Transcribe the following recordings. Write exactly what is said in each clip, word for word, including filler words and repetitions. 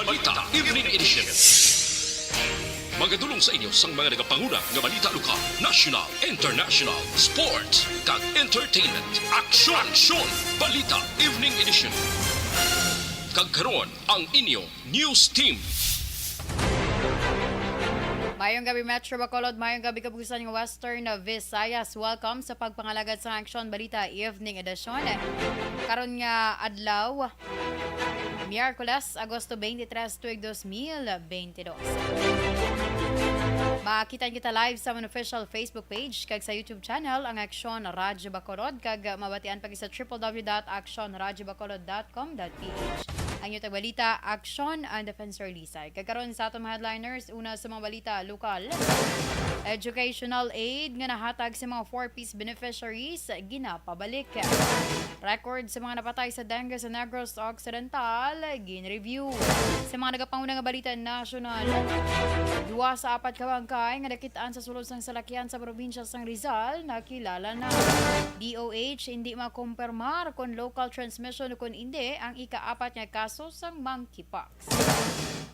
Balita Evening Edition. Magadulong sa inyo sang mga nagapanguna nga balita lokal, national, international, sports, kag entertainment. Aksyon! Aksyon! Balita Evening Edition. Kag karon, ang inyo news team. Mayong gabi, Metro Bacolod. Mayong gabi, kabukisan nga Western Visayas. Welcome sa pagpangalagad sa Aksyon Balita Evening Edition. Karon nga adlaw, Miyerkules, Agosto twenty-three, tuig dos mil twenty-two. Makita kita live sa amon official Facebook page kag sa YouTube channel, ang Aksyon Radyo Bacolod, kag mabatian pa kita sa triple W dot aksyon radyo bacolod dot com dot P H. Ang inyo tagbalita, Aksyon, ang Defensor Lisay. Kag karon sa aton mga headliners, una sa mga balita lokal. Educational aid nga nahatag sa mga four Ps beneficiaries, ginapabalik. Record sa mga napatay sa dengue sa Negros Occidental, gin-review. Sa mga nagapanguna nga balita nasyonal, duwa sa apat ka bangkay nga nakit-an sa sulod sang salakyan sa probinsya sang Rizal, nakilala na. D O H hindi makumpirmar kon local transmission o kon indi ang ikaapat nga kaso sang monkeypox.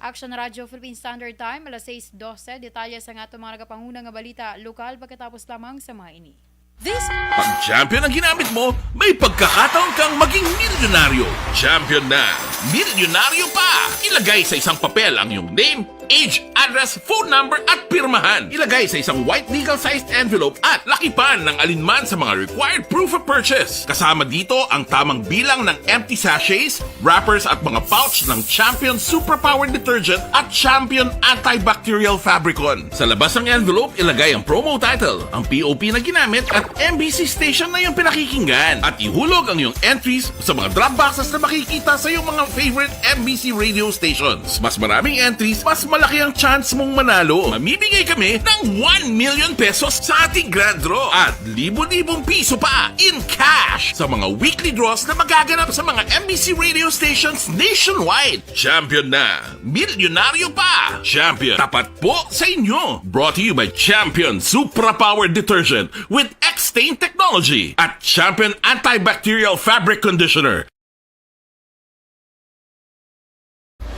Action Radio Philippine Standard Time, alas sais dose. Detalye sa aton mga nagapanguna nga balita lokal pagkatapos lamang sa mga ini. This Pag champion ang ginamit mo, may pagkakataon kang maging milyonaryo. Champion na, milyonaryo pa! Ilagay sa isang papel ang iyong name, age, address, phone number, at pirmahan. Ilagay sa isang white legal-sized envelope at lakipan ng alinman sa mga required proof of purchase. Kasama dito ang tamang bilang ng empty sachets, wrappers, at mga pouch ng Champion Superpower Detergent at Champion Antibacterial Fabricon. Sa labas ng envelope, ilagay ang promo title, ang P O P na ginamit, at M B C station na iyong pinakikinggan. At ihulog ang iyong entries sa mga drop boxes na makikita sa iyong mga favorite M B C radio stations. Mas maraming entries, mas malaki ang chance mong manalo. Mamimigay kami ng one million pesos sa ating grand draw at libo-libong piso pa in cash sa mga weekly draws na magaganap sa mga M B C radio stations nationwide. Champion na! Milyonaryo pa! Champion, tapat po sa inyo! Brought to you by Champion Supra Power Detergent with X-Stain Technology at Champion Antibacterial Fabric Conditioner.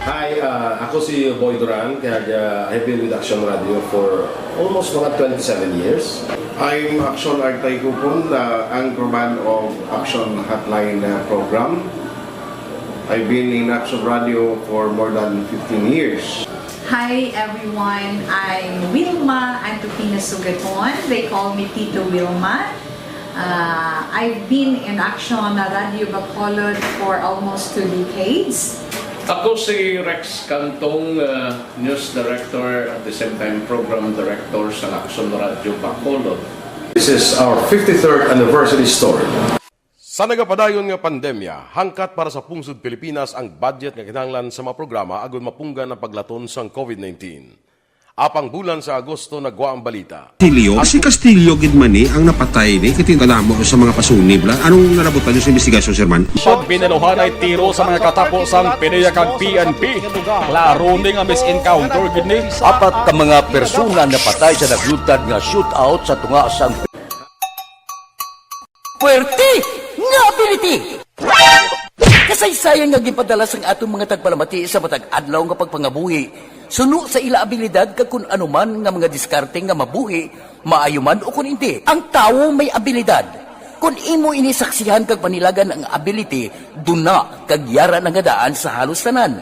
Hi, uh, ako si Boy Duran, kag, uh, I've been with Action Radio for almost mga twenty-seven years. I'm Action Artay Kupon, the anchorman of Action Hotline, uh, program. I've been in Action Radio for more than fifteen years. Hi everyone, I'm Wilma Antupina Sugaton. They call me Tito Wilma. Uh, I've been in Action Radio Bacolod for almost two decades. Ako si Rex Cantong, uh, News Director, at the same time Program Director sa Action Radio Bacolod. This is our fifty-third anniversary story. Sa nagapadayon nga pandemya, hangkat para sa pungsod Pilipinas ang budget nga kinahanglan sa mga programa agud mapunggan ang paglaton sang COVID nineteen. Apang bulan sa Agosto nagwa ang balita. Castillo? Ah, si Castillo gid man ni ang napatay ni, kay kadamo sa mga pasunib la. Anong nalabutan niyo sa investigasyon, Sir Man? Pag binaluhanay tiro sa mga katapo sang PDEA kag P N P, klaro ni nga mis-encounter gid ni. Apat ka mga persona napatay sa naglutad nga shootout sa tunga sang Puwerte nga ability! Kasaysayan nga ginpadala sang aton mga tagpalamati sa matag adlaw nga pagpangabuhi, suno sa ila abilidad kag kun ano man nga mga diskarte nga mabuhi, maayo man o kun indi. Ang tawo may abilidad. Kun imo ini saksihan kag panilagan ang ability, duna kag yara na nga daan sa halos tanan.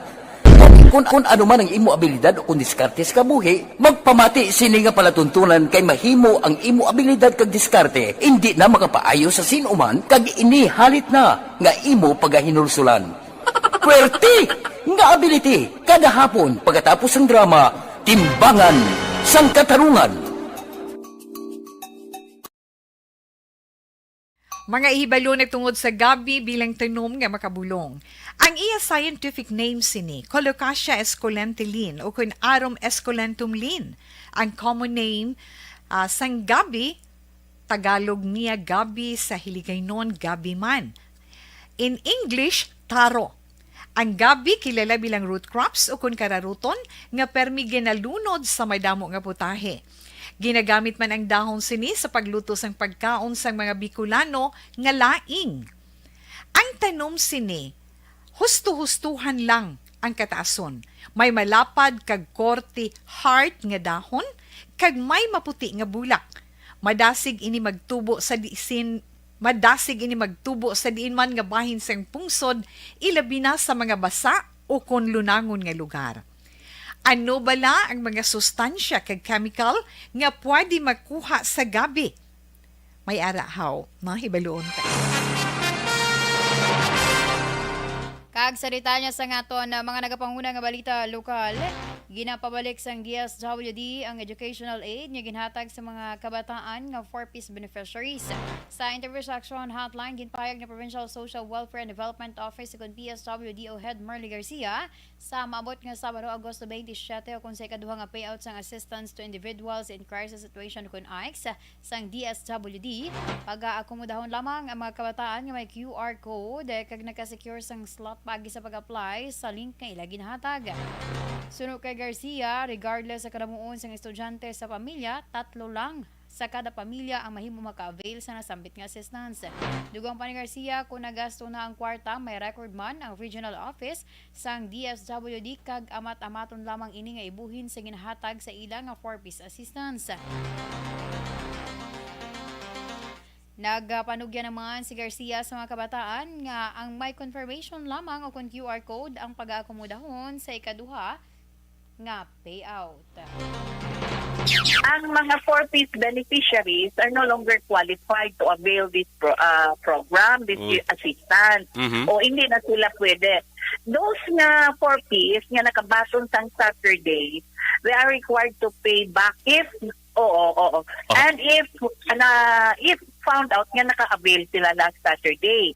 Kun, kun, kun ano man ang imo abilidad o kun diskarte sa kabuhi, magpamati sini nga palatuntunan kay mahimo ang imo abilidad kag diskarte indi na makapaayo sa sin-o man kag ini halit na nga imo pagahinulsulan. Puwerte nga ability kada hapon pagkatapos sang drama, Timbangan sang Katarungan. Mga hibalo natungod sa gabi bilang tanom nga makabulong. Ang iya scientific name sini, Colocasia esculenta Linn, o kun Arum esculentum Linn. Ang common name, ah, sang gabi, Tagalog niya gabi, sa Hiligaynon gabi man. In English, taro. Ang gabi kilala bilang root crops o kun kararuton nga permi ginalunod sa madamo nga putahe. Ginagamit man ang dahon sini sa pagluto sang pagkaon sang mga Bicolano nga laing. Ang tanom sini, husto-hustohan lang ang kataason. May malapad kag korte heart nga dahon, kag may maputi nga bulak. Madasig ini magtubo sa disin, madasig ini magtubo sa diin man nga bahin sang pungsod, ilabi na sa mga basa o kon lunangon nga lugar. Ano bala ang mga sustansya kag chemical nga pwede makuha sa gabi? May ara haw, mahibaluon ta. Kag sa detalye sa aton, ah, mga nagapanguna nga balita lokal, ginapabalik sang D S W D ang educational aid nga ginhatag sa mga kabataan nga four Ps beneficiaries. Sa interview sa Action Hotline, ginpahayag ni Provincial Social Welfare and Development Office ukon P S W D o Head Merly Garcia, sa maabot nga Sabado, Agosto twenty-seven, ukon sa ikaduha nga payout sang Assistance to Individuals in Crisis Situation, ukon aics, sang D S W D, pagaakomodahon lamang ang mga kabataan nga may Q R code, eh, kag nagka-secure sang slot paagi sa pag-apply sa link nga ila ginhatag. Suno kay Garcia, regardless sa kadamuon sang estudyante sa pamilya, tatlo lang sa kada pamilya ang mahimo maka-avail sa nasambit nga assistance. Dugang pa ni Garcia, kung nagasto na ang kwarta, may record man ang regional office sang D S W D kag amat-amaton lamang ini nga ibuhin sa ginahatag sa ila nga four Ps assistance. Nagpanugya naman si Garcia sa mga kabataan nga ang may confirmation lamang o kon Q R code ang pag-aakomodahon sa ikaduha nga payout. Ang mga four Ps beneficiaries are no longer qualified to avail this pro- uh, program, this Oy. assistance. Mhm. O hindi na sila pwede. Those nga four Ps nga nakabaton sang Saturday, they are required to pay back if, oo, oo. Oh. And if na if found out nga naka-avail sila last Saturday.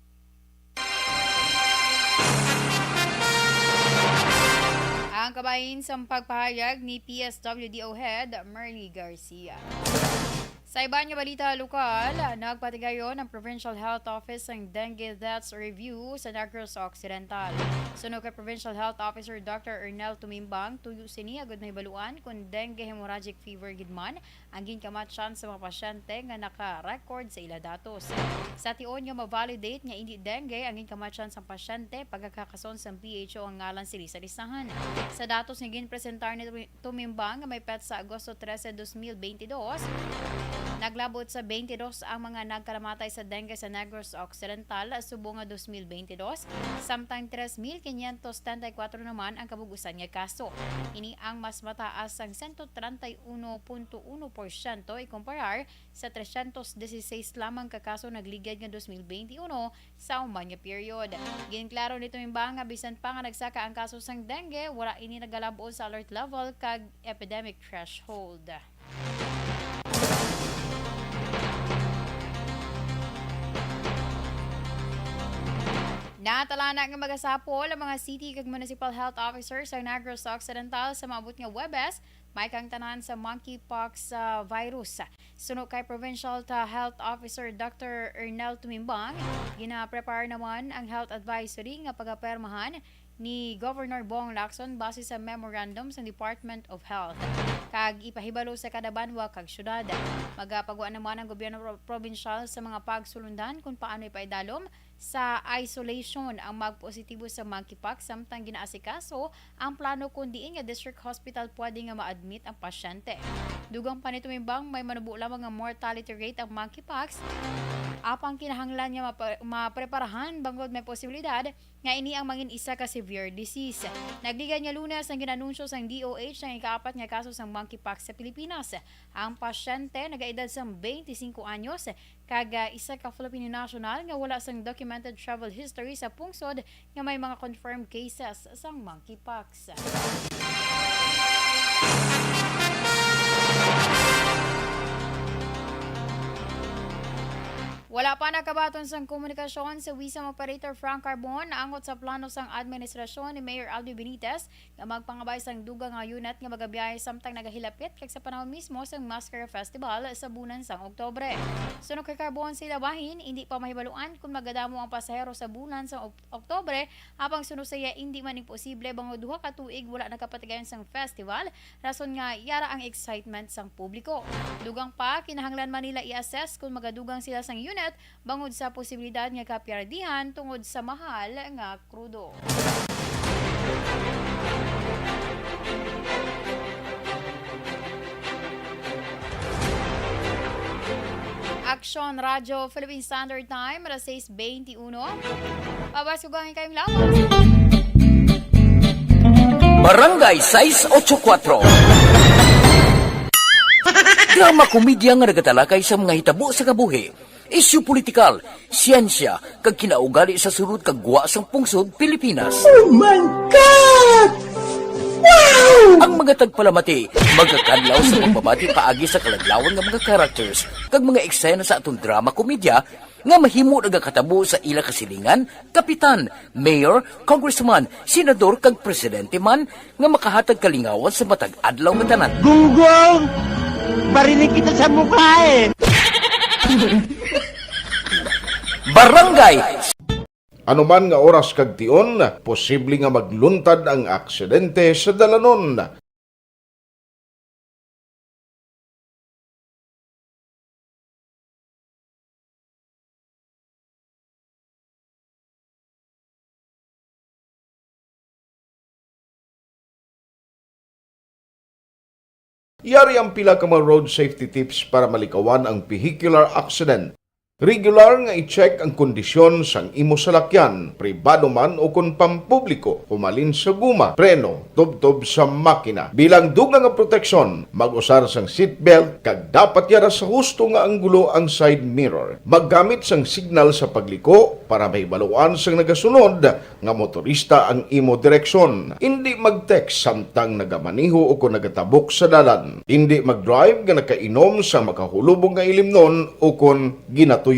Ang kabahin sang pagpahayag ni P S W D O Head Merly Garcia. Sa iban nga balita lokal, nagpatigayon ang Provincial Health Office sang Dengue Deaths Review sa Negros Occidental. Suno kay Provincial Health Officer Doctor Ernel Tumimbang, tuyo sini agud mahibaluan kon dengue hemorrhagic fever gid man ang ginkamatyan sa mga pasyente nga naka-record sa ila datos. Sa tion nga ma-validate nga indi dengue ang ginkamatyan sang pasyente, pagakakason sang P H O ang ngalan sini sa listahan. Sa datos nga ginpresentar ni Tumimbang nga may petsa Agosto trese, dos mil beintidos, naglabot sa beintidos ang mga nagkalamatay sa dengue sa Negros Occidental subong nga dos mil beintidos, samtang tres mil quinientos setenta y cuatro naman ang kabug-usan nga kaso. Ini ang mas mataas sang sento treinta y uno punto uno porsyento ikumparar sa trescientos dieciséis lamang ka kaso nagligad nga dos mil beintiuno sa human nga period. Ginklaro ni Tumimbang nga bisan pa nga nagsaka ang kaso sang dengue, wala ini nagalab-on sa alert level kag epidemic threshold. Natalana nga magasapol ang mga city kag municipal health officers sa Negros Occidental sa maabot nga Huwebes, may kaangtanan sa monkeypox, ah, virus. Suno kay Provincial ta-, Health Officer Doctor Ernel Tumimbang, ginaprepare naman ang health advisory nga pagapermahan ni Governor Bong Lacson base sa memorandum sa Department of Health, kag ipahibalo sa kada banwa kag syudad. Magapagwa naman ang gobyerno pro-, probinsyal sa mga pagsulundan kung paano ipaidalom sa isolation ang magpositibo sa monkeypox, samtang ginaasikaso ang plano kon diin nga district hospital pwede nga ma-admit ang pasyente. Dugang pa ni Tumimbang, may manubo lamang nga mortality rate ang monkeypox, apang kinahanglan nga mapa-, mapreparahan bangod may posibilidad nga ini ang mangin isa ka severe disease. Nagligad nga Lunes ang ginanunsyo sang D O H ang ikaapat nga kaso sang monkeypox sa Pilipinas. Ang pasyente nagaedad sang twenty-five anyos kag, ah, isa ka Filipino national nga wala sang documented travel history sa pungsod nga may mga confirmed cases sang monkeypox. Wala pa nakabaton sang komunikasyon si WISM Operator Frank Carbon angot sa plano sang administrasyon ni Mayor Aldo Benitez nga magpangabay sang dugang nga unit nga magabiyahe samtang nagahilapit kag sa panahon mismo sang Maskara Festival sa bulan sang Oktubre. Suno kay Carbon, sa ila bahin, indi pa mahibaluan kon magadamo ang pasahero sa bulan sang Ok-, Oktubre, apang suno sa iya, indi man imposible bangod duha ka tuig wala nakapatigayon sang festival, rason nga yara ang excitement sang publiko. Dugang pa, kinahanglan man nila i-assess kon magadugang sila sang unit bangod sa posibilidad nga kapiyardihan tungod sa mahal nga krudo. Aksyon Radyo Philippine Standard Time, alas sais beintiuno. Pabas ko gani kayong lawas. Barangay sais ocho kuwatro. Drama komedya nga nagatalakay sa mga hitabo sa kabuhi, isyu politikal, siyensya, kag kinaugali sa sulod kag gwa sang pungsod Pilipinas. Oh my God! Wow! Ang mga tagpalamati magakadlaw sa pagbabati paagi sa kaladlawan nga mga characters kag mga eksena sa aton drama komedya nga mahimo nagakatabo sa ila kasilingan, kapitan, mayor, congressman, senador, kag presidente man nga makahatag kalingawan sa matag adlaw nga tanan. Gunggong! Barinig kita sa mukha eh! Barangay Ano man nga oras kag tion, posible nga magluntad ang aksidente sa dalanon. Yari ang pila ka mga road safety tips para malikawan ang vehicular accident. Regular nga i-check ang kondisyon sang imo salakyan, pribado man o kon pampubliko, humalin sa guma, preno, tubtob sa makina. Bilang dugang nga proteksyon, mag-usar sang seatbelt kag dapat yara sa husto nga anggulo ang side mirror. Maggamit sang signal sa pagliko para mahibaluan sang nagasunod nga motorista ang imo direksyon. Indi mag-text samtang nagamaneho o kon nagatabok sa dalan. Indi mag-drive nga nakainom sa makahulubong nga ilimnon o kon ginatuyo.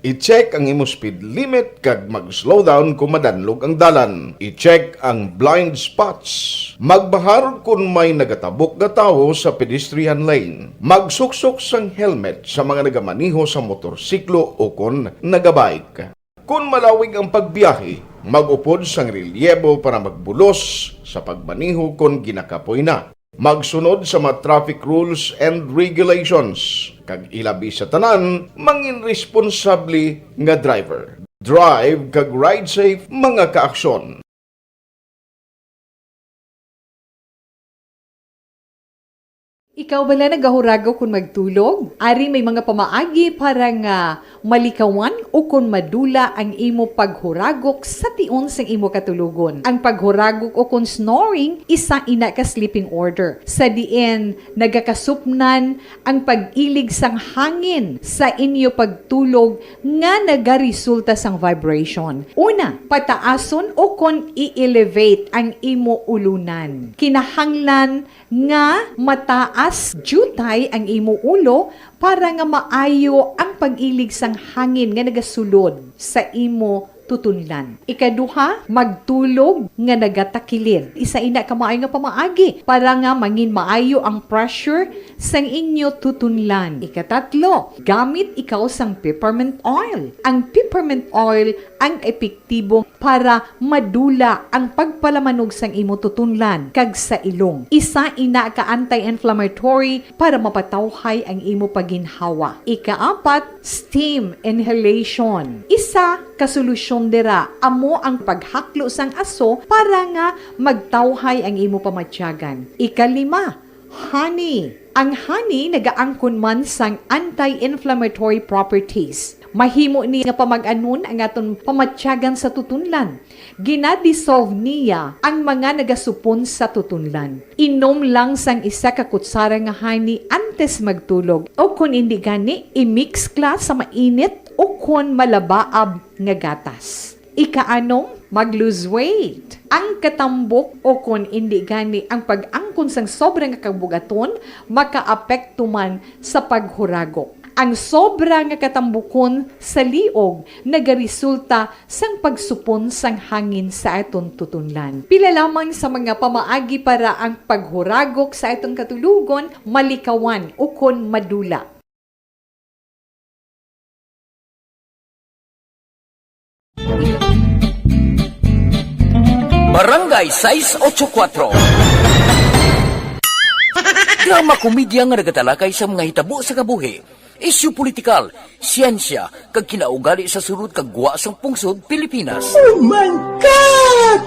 I-check ang imo speed limit kag mag-slow down kon madanlog ang dalan. I-check ang blind spots. Magbahar kon may nagatabok nga tawo sa pedestrian lane. Magsuksok sang helmet sa mga nagamaneho sa motorsiklo o kon nagabike. Kon malawig ang pagbiyahe, mag-upod sang relyebo para magbulos sa pagmaneho kon ginakapoy na. Magsunod sa mga traffic rules and regulations, kag ilabi sa tanan, mangin responsable nga driver. Drive kag ride safe, mga kaaksyon. Ikaw bala nagahuragok kon magtulog? Ari may mga pamaagi para nga malikawan ukon madula ang imo paghuragok sa tion sang imo katulogon. Ang paghuragok ukon snoring, isa ina ka sleeping order, sa diin nagakasupnan ang pag-ilig sang hangin sa inyo pagtulog nga nagaresulta sang vibration. Una, pataason ukon i-elevate ang imo ulunan. Kinahanglan nga mataas diutay ang imo ulo para nga maayo ang pag-ilig sang hangin nga nagasulod sa imo tutunlan. Ikaduha, magtulog nga nagatakilid. Isa ina ka maayo nga pamaagi para nga mangin maayo ang pressure sang inyo tutunlan. Ikatatlo, gamit ikaw sang peppermint oil. Ang peppermint oil ang epektibo para madula ang pagpalamanog sang imo tutunlan kag sa ilong. Isa ina ka anti-inflammatory para mapatawhay ang imo paginhawa. Ikaapat, steam inhalation. Isa ka solusyon dira amo ang paghaklo sang aso para nga magtawhay ang imo pamatyagan. Ikalima, honey. Ang honey nagaangkon man sang anti-inflammatory properties. Mahimo ni nga pamag-anon ang aton pamatyagan sa tutunlan. Gina-dissolve niya ang mga nagasupon sa tutunlan. Inom lang sang isa ka kutsara nga honey antes magtulog, o kon indi gani, i-mix kla sa mainit o kon malabaab nga gatas. Ikaanom, mag-lose weight. Ang katambok o kon indi gani ang pag-angkon sang sobra nga kabug-aton makaapekto man sa paghuragok. Ang sobra nga katambukon sa liog nagaresulta sang pagsupon sang hangin sa aton tutunlan. Pila lamang sa mga pamaagi para ang paghuragok sa aton katulogon malikawan ukon madula. Barangay sais ocho kuwatro. Drama komedya nga nagatalakay sa mga hitabo sa kabuhi, isyu politikal, siyensya, kag kinaugali sa sulod kag gwa sang pungsod Pilipinas. Oh my God!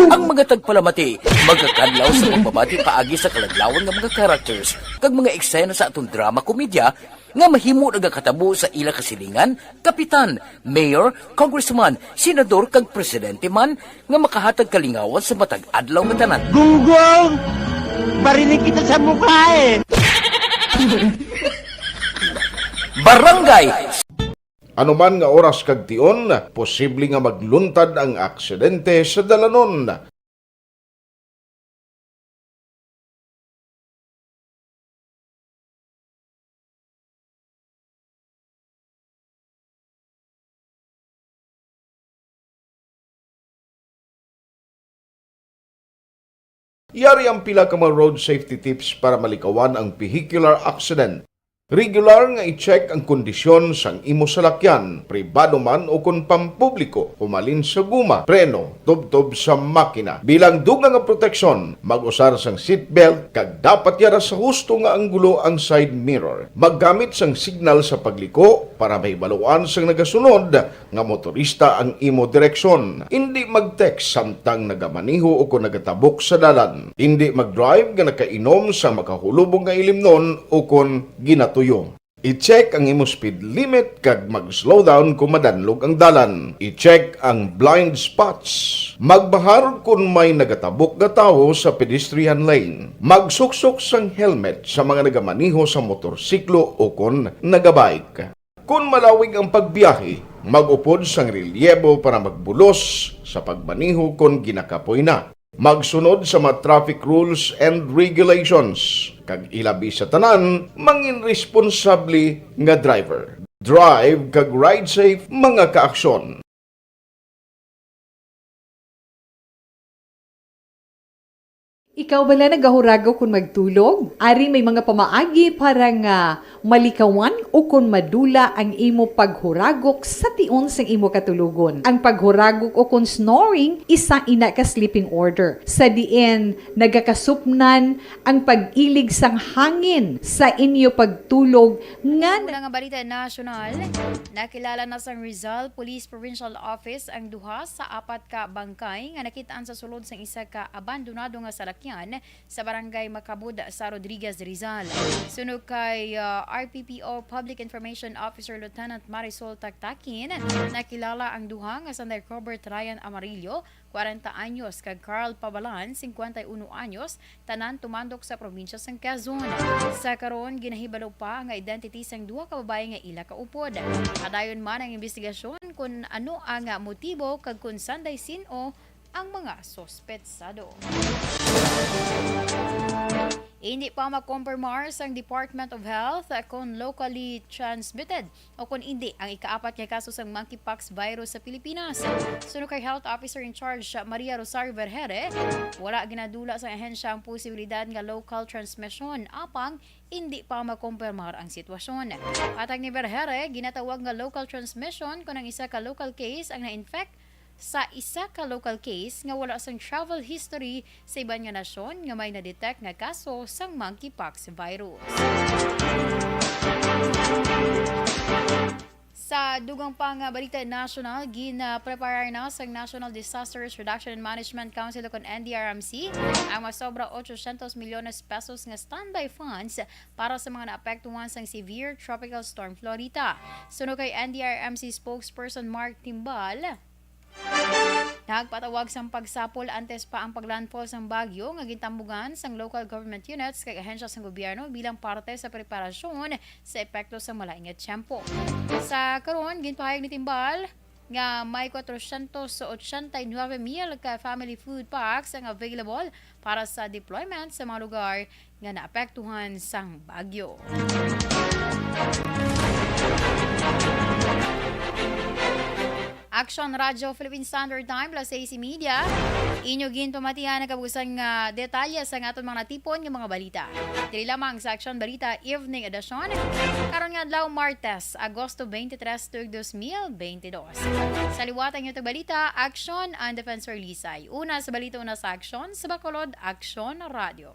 Ang mga tagpalamati magakadlaw sa pagbabati paagi sa kaladlawan nga mga characters kag mga eksena sa aton drama komedya nga mahimo nagakatabo sa ila kasilingan, kapitan, mayor, congressman, senador, kag presidente man nga makahatag kalingawan sa matag adlaw nga tanan. Gunggong! Barinig kita sa mukha eh! Barangay Ano man nga oras kag tion, posible nga magluntad ang aksidente sa dalanon. Yari ang pila ka mga road safety tips para malikawan ang vehicular accident. Regular nga i-check ang kondisyon sang imo salakyan, pribado man o kon pampubliko, humalin sa guma, preno, tubtob sa makina. Bilang dugang nga proteksyon, mag-usar sang seatbelt kag dapat yara sa husto nga anggulo ang side mirror. Maggamit sang signal sa pagliko para mahibaluan sang nagasunod nga motorista ang imo direksyon. Indi mag-text samtang nagamaneho o kon nagatabok sa dalan. Indi mag-drive nga nakainom sa makahulubong nga ilimnon o kon ginatuyo. I-check ang imo speed limit kag mag-slow down kon madanlog ang dalan. I-check ang blind spots. Magbahar kon may nagatabok nga tawo sa pedestrian lane. Magsuksok sang helmet sa mga nagamaneho sa motorsiklo o kon nagabike. Kon malawig ang pagbiyahe, mag-upod sang relyebo para magbulos sa pagmaneho kon ginakapoy na. Magsunod sa mga traffic rules and regulations, kag ilabi sa tanan, mangin responsable nga driver. Drive kag ride safe, mga kaaksyon. Ikaw bala nagahuragok kon magtulog? Ari may mga pamaagi para nga malikawan o kon madula ang imo paghuragok sa tion sang imo katulogon. Ang paghuragok o kon snoring, isa ina ka sleeping order, sa diin nagakasupnan ang pag-ilig sang hangin sa inyo pagtulog nga Una nga balita nasyonal, nakilala na sang Rizal Police Provincial Office ang duha sa apat ka bangkay nga nakit-an sa sulod sang isa ka abandonado nga salakyan sa Barangay Macabud sa Rodriguez, Rizal. Suno kay, ah, R P P O Public Information Officer Lieutenant Marisol Taktakin, nakilala ang duha nga sanday Robert Ryan Amarillo, kwarenta anyos, kag Carl Pabalan, singkwenta y uno anyos, tanan tumandok sa probinsya sang Quezon. Sa karon, ginahibalo pa ang identity sang duha ka babayi nga ila kaupod. Padayon man ang imbestigasyon kon ano ang motibo kag kon sanday sin-o ang mga suspetsado. Hindi pa makompirmar sang Department of Health kon locally transmitted o kon indi ang ikaapat nga kaso sang monkeypox virus sa Pilipinas. Suno kay Health Officer in Charge Maria Rosario Vergere, wala ginadula sang ahensya ang posibilidad nga local transmission, apang indi pa makompirmar ang sitwasyon. Hatag ni Vergere, ginatawag nga local transmission kon ang isa ka local case ang na-infect sa isa ka local case nga wala sang travel history sa iban nga nasyon nga may na-detect nga kaso sang monkeypox virus. Sa dugang pa nga balita nasyonal, ginapreparar na sang National Disaster Risk Reduction and Management Council o kon N D R M C ang masobra ochocientos milyones pesos nga standby funds para sa mga naapektuhan sang severe Tropical Storm Florita. Suno kay N D R M C spokesperson Mark Timbal, nagpatawag sang pagsapol antes pa ang paglandfall sang bagyo nga gintambugan sang local government units kag ahensya sang gobyerno bilang parte sa preparasyon sa epekto sang malain nga tiyempo. Sa karon, ginpahayag ni Timbal nga may cuatrocientos ochenta y nueve mil ka family food packs ang available para sa deployment sa mga lugar nga naapektuhan sang bagyo. Action Radio Philippine Standard Time, alas sais y media. Inyo ginpamatian ang kabuusan nga detalye sa aton mga natipon nga mga balita. Diri lamang sa Action Balita Evening Edition. Karon nga adlaw, Martes, Agosto twenty-three, tuig dos mil twenty-two. Sa liwat ang inyong balita, Action and Defense Release ay una sa balita, una sa aksyon, sa Bacolod, Action Radio.